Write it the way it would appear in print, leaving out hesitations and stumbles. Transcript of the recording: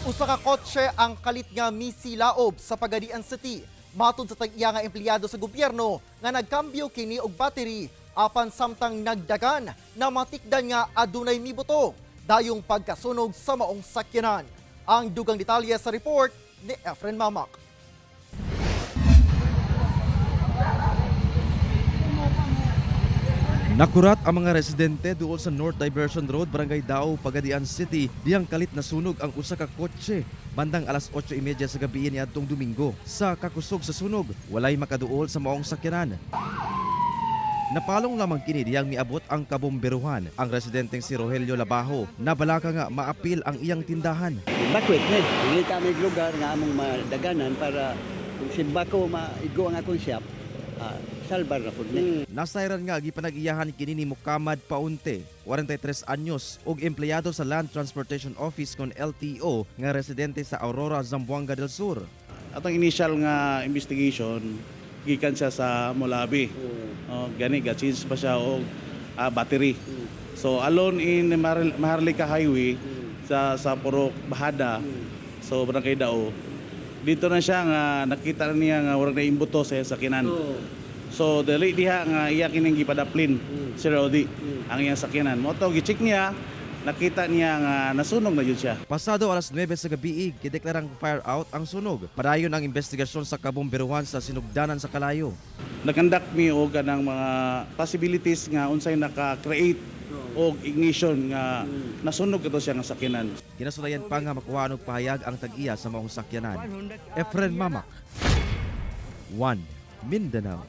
Usa ka kotse ang kalit nga misilaob sa Pagadian City. Matod sa tag-iya nga empleyado sa gobyerno nga nagkambyo kini og battery apan samtang nagdagan na matikdan nga adunay mibuto dayong pagkasunog sa maong sakyanan. Ang dugang detalye sa report ni Efren Mamak. Nakurat ang mga residente duol sa North Diversion Road, Barangay Dao, Pagadian City, diyang kalit na sunog ang usa ka kotse bandang alas 8:30 sa gabi niadtong Domingo. Sa kakusog sa sunog, walay makaduol sa maong sakyanan. Napalong lamang kini diyang miabot ang kabomberuhan. Ang residenteng si Rogelio Labajo, nabalaka nga maapil ang iyang tindahan. Evacuate ni. Hindi kami lugar nga among madaganan para kung simba ko maigo ang akong shop, salbar na pud ni. Nasayran nga gipanag-iyahan kini ni Mukamad Paunte, 43 anyos, ug empleyado sa Land Transportation Office kon LTO nga residente sa Aurora, Zamboanga del Sur. Atong initial nga investigation gikan siya sa Molabi. Oh, gani ga-change pa siya og battery. So alone in Maharlika Highway sa Purok Bahada. So Barangay Dao. Dito na siya nga nakita na niya nga murag naimbuto sa iyang sakyanan. So dali diha nga iya kining gipadaplin, Sir Rodi, ang iyang sakyanan. Mao to gi-check niya, nakita niya nga nasunog na jud siya. Pasado alas 9 sa gabi, gideklarang fire out ang sunog. Padayon ang investigasyon sa kabomberuhan sa sinugdanan sa kalayo. Nag-conduct mi og kanang mga possibilities nga unsay naka-create og ignition nga nasunog ito siya nga sakyanan. Kinasulayan pa nga makuha og pahayag ang tag-iya sa maong sakyanan. Efren Mamak, 1 Mindanao.